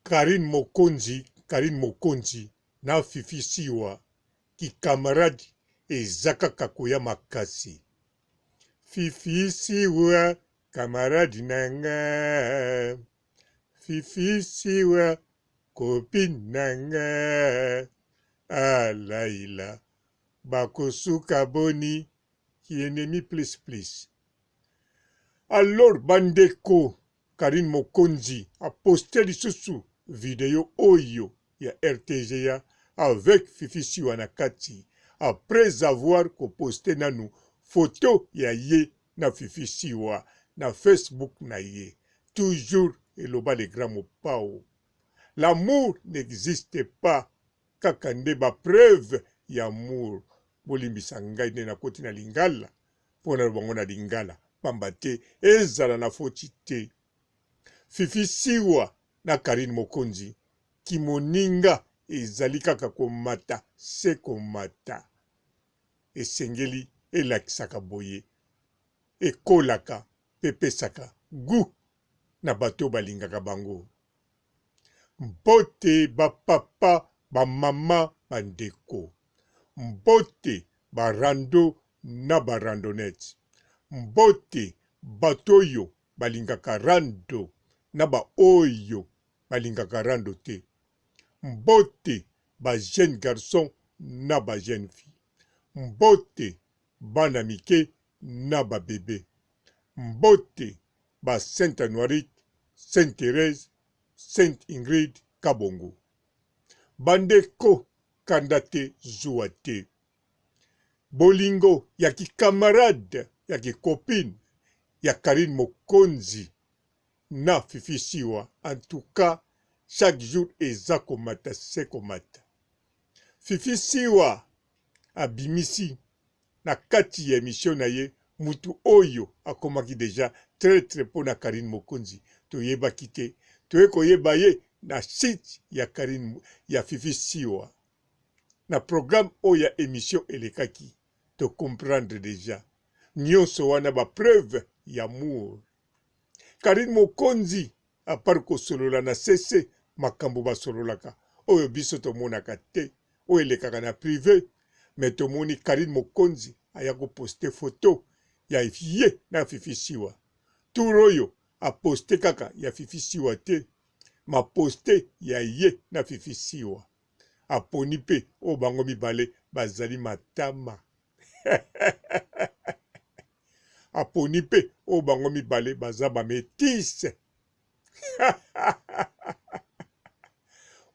Carine Mokonzi Carine Mokonzi na Fifi Siwa ki camarade eza kaka koya makasi. Fifi Siwa camarade na nga Fifi Siwa copine na nga ah Laila bakosuka boni ki ennemi plus plus. Alors bandeko Carine Mokonzi a poste lisusu video oyo ya RTGA avec Fifi Siwa na kati après avoir ko poste nanu photo ya ye na Fifi Siwa na Facebook na ye. Toujours eloba le grand Mopao. L'amour n'existe pas kaka nde ba preuves ya amour. Bolimbisa ngai nde nakoti na lingala mpo naloba yango na lingala pamba te ezala na foti te. Fifi Siwa na Carine Mokonzi kimoninga ezali kaka komata se komata. Esengeli elakisaka boye, ekolaka mpe epesaka gout na bato oyo balingaka bango. Mbote ba papa, ba mama, ba ndeko. Mbote ba rando na ba randonnettes. Mbote bato oyo balingaka rando na ba oyo balingaka rando te. Mbote ba jeunes garçons na ba jeunes filles. Mbote bana mike na ba bebes. Mbote ba Sainte Anuarite, Sainte Therèse, Sainte Ingrid Kabongo. Bandeko kanda te zuwa te. Bolingo ya ki camarade ya ki copine ya Carine Mokonzi na Fifi Siwa en tout cas chaque jour eza komata se komata. Fifi Siwa abimisi na kati ya emission na ye mutu oyo akomaki dejà traitre pona Carine Mokonzi toyebaki te toye koyeba ye na site ya Carine ya Fifi Siwa na programme oyo ya emission elekaki to comprendre dejà nionso wana ba preuve ya amour Carine Mokonzi A part kosolola na se se makambu basololaka oyo biso tomonaka te oyo elekaka na prive mais tomoni Carine Mokonzi aya ko poster photo ya ye na Fifi Siwa tour oyo a poster kaka ya Fifi Siwa te ma poster ya ye na Fifi Siwa aponi pe oyo bango mibale bazali matama aponi mpe oyo bango mibale baza ba metisse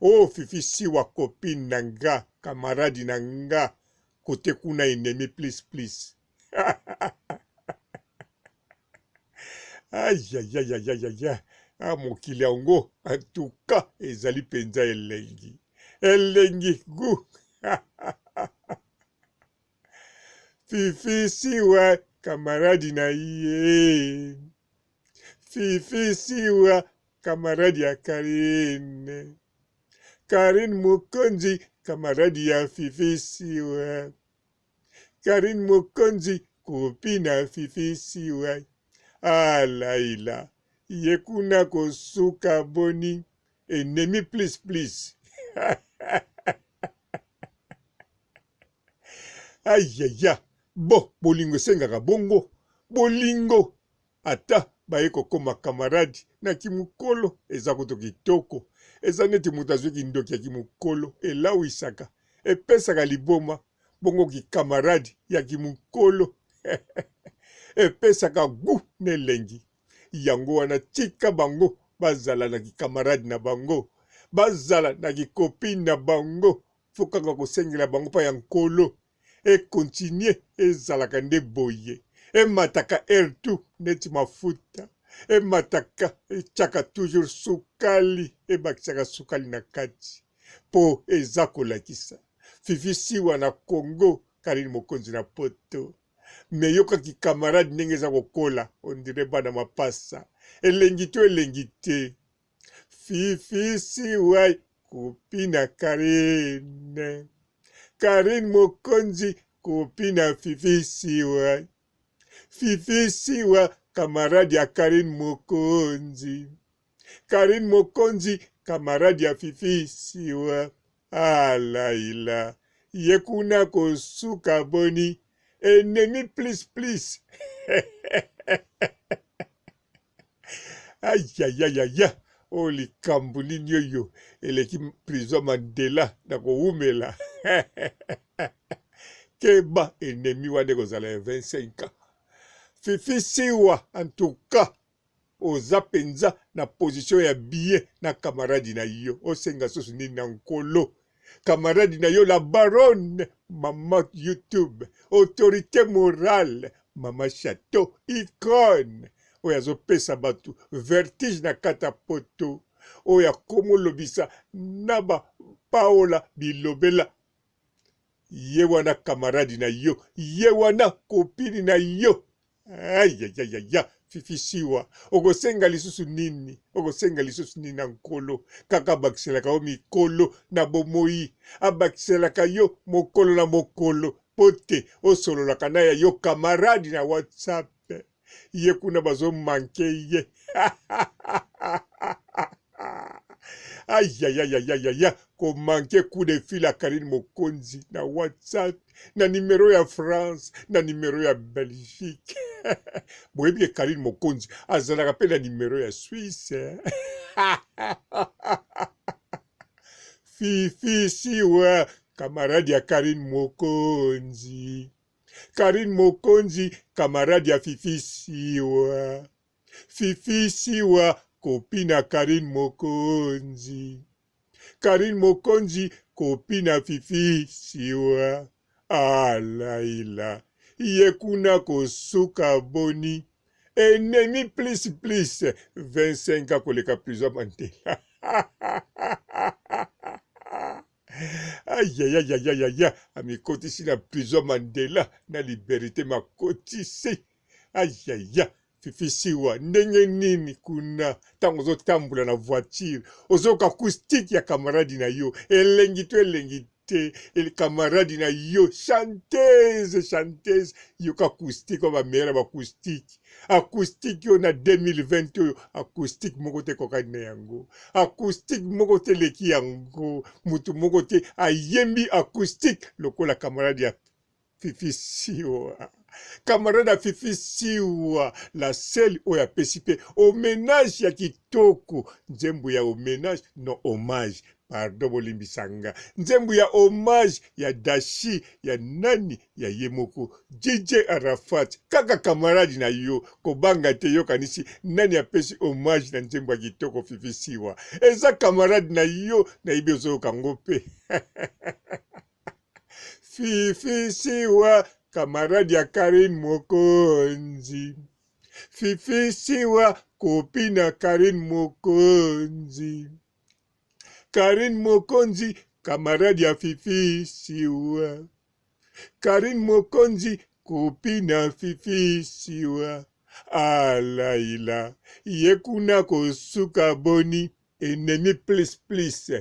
oh fifi siwa copine na nga camarade na nga kote kuna ennemi plus plus ayayayayaya ah, mokili yango antuka ezali mpenza elengi elengi gu Fifi Siwa camarade na ye. Fifi Siwa camarade ya Karine. Karine Mokonzi camarade ya Fifi Siwa. Karine Mokonzi copine ya Fifi Siwa. Ah Laila, ye kuna kosuka boni ennemi plus plus. Ayaya bon bolingo esengaka bongo bolingo ata baye kokoma camarade na kimukolo eza kutu kitoko eza neti moto azwi kindoki ya kimukolo elawisaka epesaka liboma bongo kikamarade ya kimukolo epesaka gout na elengi yango wana tika bango bazala na kikamarade na bango bazala na kikopine na bango faut kaka kosengela bango pa ya nkolo e continuer ezalaka nde boye emataka heure tout neti mafuta emataka etiaka toujours sukali ebakisaka sukali na kati po eza kolakisa fifi siwa na congo karine mokonzi na poto me yoka ki camarade ndenge eza kokola ondire bana mapasa elengi to elengi te Fifi siway copine Carine Carine mokonzi copine Fifi siway Fifi siwa camarade ya Carine mokonzi. Carine Mokonzi camarade ya Fifi Siwa alaila ye kuna kosuka boni ennemi plus plus ayayayaya oyo likambo nini oyo eleki prison Mandela na kowumela keba ennemi wana ekozala ya 25 ans Fifi Siwa en tout cas Oza penza na position ya bien na camarade na yo osenga susu nini na nkolo camarade na yo la baronne maman youtube autorite morale maman chateau icone oyo azopesa bato vertige na kati ya poto oyo akomolobisa na ba paola bilobela ye wana camarade na yo ye wana copine na yo ayayayaya fifi siwa okosenga lisusu nini okosenga lisusu nini na nkolo kaka abakiselaka yo mikolo na bomoyi abakiselaka yo mokolo na mokolo mpo te osololaka na ya yo camarade na whatsapp ye kuna bazo manke ye ayayayayaya komanke coup de fil ya Karine Mokonzi na WhatsApp na numero ya France na numero ya Belgique boyebi ke Karine Mokonzi azalaka mpe na numero ya Suisse Fifi Siwa camarade ya Karine Mokonzi Carine Mokonzi camarade ya Fifi Siwa. Fifi Siwa copine ya Carine Mokonzi. Carine Mokonzi copine ya Fifi Siwa. Ah Laila ye kuna kosuka boni ennemi plus plus 25 ans koleka prison Mandela. Ayayayayaya amikotisi na prison Mandela na liberite makotisi ayaya Fifi Siwa ndenge nini kuna ntango ozotambola na voiture ozoyoka acoustique ya camarade na yo elengi to elengi te camarade na yo chanteuse chanteuse yoka acoustique oyo bameyela ba acoustique acoustique oyo na 2020 oyo acoustique moko te ekokani na yango acoustique moko te eleki yango motu moko te ayembi acoustique lokola camarade ya Fifi Siwa camarade ya Fifi Siwa la seule oyo apesi mpe homenage ya kitoko nzembo ya homenage non hommage pardon bolimbisa nga nzembo ya hommage ya Dashi ya nani ya ye moko DJ Arafat kaka camarade na yo kobanga te yokanisi nani apesi hommage na nzembo ya kitoko Fifi Siwa eza camarade na yo nayebi ozoyoka ngo mpe Fifi Siwa camarade ya Carine Mokonzi Fifi Siwa copine ya Carine Mokonzi Carine Mokonzi camarade ya Fifi Siwa Carine Mokonzi copine ya Fifi Siwa Alaila ye kuna kosuka boni ennemi plus plus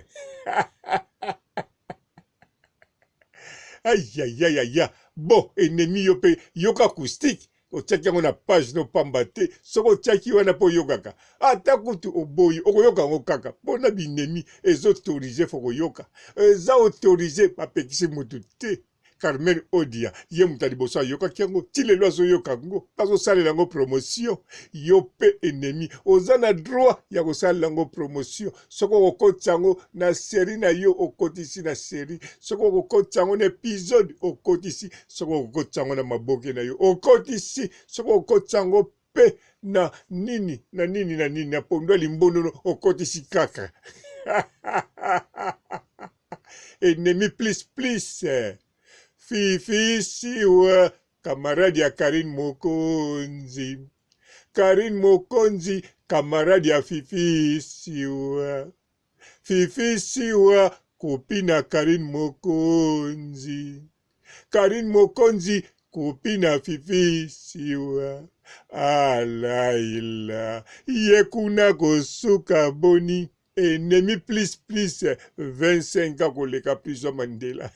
ayayayaya bon ennemi yo mpe yoka acoustique otiaki yango na page no pamba te soki otiaki wana mpo oyokaka ata kutu oboyi okoyoka yango kaka mpo na binemi eza autorise fo koyoka eza autorise bapekisi mutu te Carmen Odia ye moto ya liboso ayokaki yango ti lelo azoyoka yango azosalela yango promotion yo mpe ennemi oza na droit ya kosalela yango promotion soki okokotisa yango na serie na yo okotisi na serie soki okokotisa yango na episode okotisi soki okokotisa yango na maboke na yo okotisi soki okokotisa yango mpe na nini na nini na nini na pondu ya limbonono okotisi kaka ennemi plus plus fifi siwa camarade ya Karine Mokonzi Karine Mokonzi camarade ya Fifi Siwa Fifi Siwa copine ya Karine Mokonzi Karine Mokonzi copine ya Fifi Siwa Alaila ye kuna kosuka boni ennemi plus plus 25 ans koleka prison Mandela.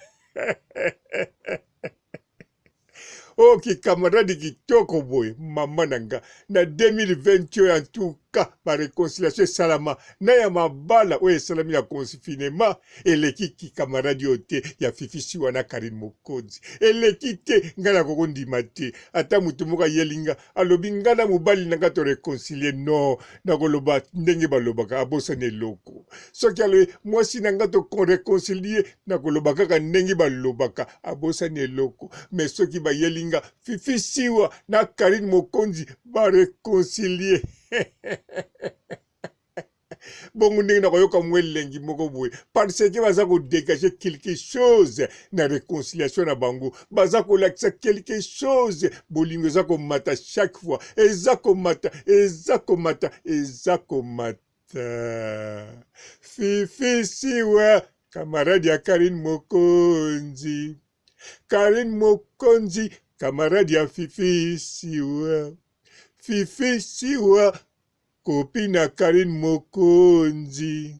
Oyo ki camarade kitoko boye mama na nga na 2020 oyo en tout cas ba reconciliation esalama na ya mabala oyo esalami na confinement eleki ki camarade oyo te ya Fifi Siwa na Carine Mokonzi eleki te nga nakoki kondima te ata moto moko ayeli nga alobi nga na mobali na nga to reconcilier non nakoloba ndenge balobaka abosani eloko soki alobi mwasi na nga to reconcilier nakoloba kaka ndenge balobaka abosani eloko mais soki bayeli nga Fifi Siwa na Carine Mokonzi ba reconcilier bongo ndenge nakoyoka mwa elengi moko boye parce que baza kodegage quelque chose na reconciliation na bango baza kolakisa quelque chose bolingo eza komata chaque fois eza komata eza komata eza komata Fifi Siwa camarade ya Carine Mokonzi Carine Mokonzi camarade ya Fifi Siwa Fifi Siwa Copine ya Carine Mokonzi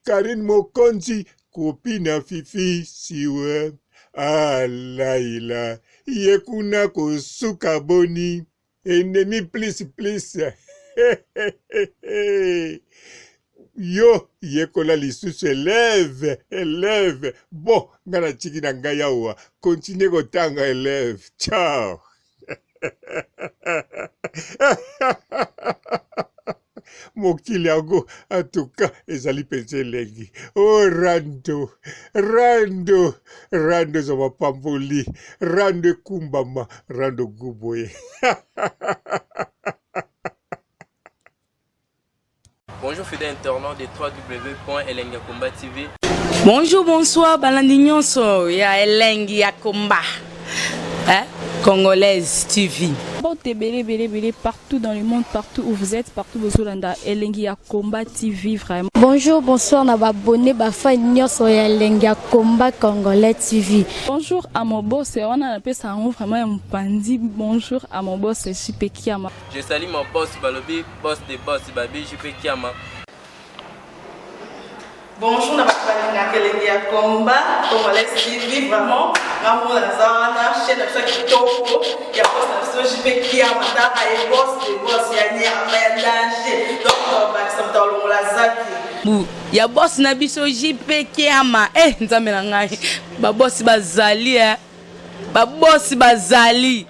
Carine Mokonzi copine ya Fifi Siwa Alaila ye kuna kosuka boni ennemi plus plus yo yekola lisusu elève elève bon nga natiki na ngai awa continue kotanga elève ciao mokili yango antuka ezali mpenza elengi o oh, rando rando rando eza mapamboli rando ekumbama rando guboye Bonjour fidèles internautes de www.elengiyakomba TV. Bonjour, bonsoir, balandi nyonso ya elengi ya komba. Hein? Congolaise TV. Mbote ebele ebele ebele partout dans le monde, partout où vous êtes, partout bozolanda elengi ya Combat TV vraiment. Bonjour, bonsoir na ba abonné ba fan nyonso ya elengi ya Combat Congolais TV. Bonjour à mon boss, wana napesa yango vraiment ya mopanzi. Bonjour à mon boss JP Kiama. Je salue mon boss balobi boss de boss babi JP Kiama. Bonjour na bato balingaka elengi ya combat congolais TV vraiment nga moko naza wana chaîne na biso ya kitoko ya boss na biso JP Kiama taka ye boss de boss ya nyama ya danger donc tobakisa moto alongola zaki bu ya boss na biso JP Kiama eh nzambe na ngai ba boss bazali eh ba boss bazali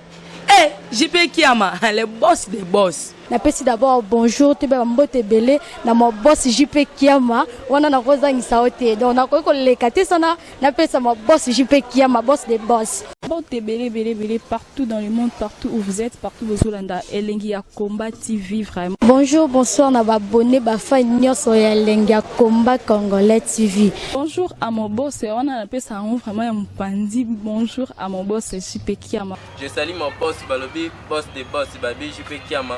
Eh, JP Kiama, le boss des boss. Napesi d'abord bonjour toyeba ba mbote ebele na ma boss JP Kiama wana nakozangisa yo te donc nakoki koleka te sana napesa ma boss JP Kiama boss des boss. Mbote ebele ebele ebele partout dans le monde partout où vous êtes partout bozolanda elengi ya Combat TV vraiment. Bonjour bonsoir na ba abonné ba fan nyonso ya elengi ya Combat Congolais TV. Bonjour à mon boss wana napesa yango vraiment ya mopanzi bonjour à mon boss JP Kiama. Je salue mon boss balobi boss de boss babi JP Kiama.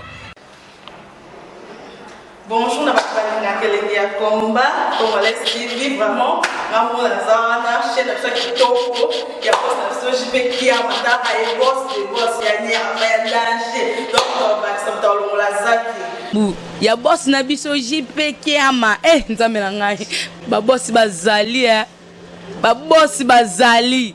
Bonjour na bato balingaka elengi ya combat congolais TV vraiment nga moko naza wana chaîne na biso ya kitoko ya boss na biso JP Kiama taka ye boss de boss ya nyama ya danger donc tobakisa moto alongola zaki bu ya boss na biso JP Kiama eh nzambe na ngai ba boss bazali eh ba boss bazali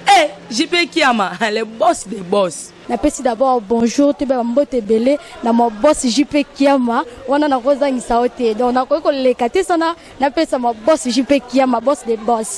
Eh, JP Kiama, le boss des boss. Napesi d'abord bonjour toyeba ba mbote ebele na ma boss JP Kiama wana nakozangisa yo te donc nakoki koleka te sana napesa ma boss JP Kiama boss des boss.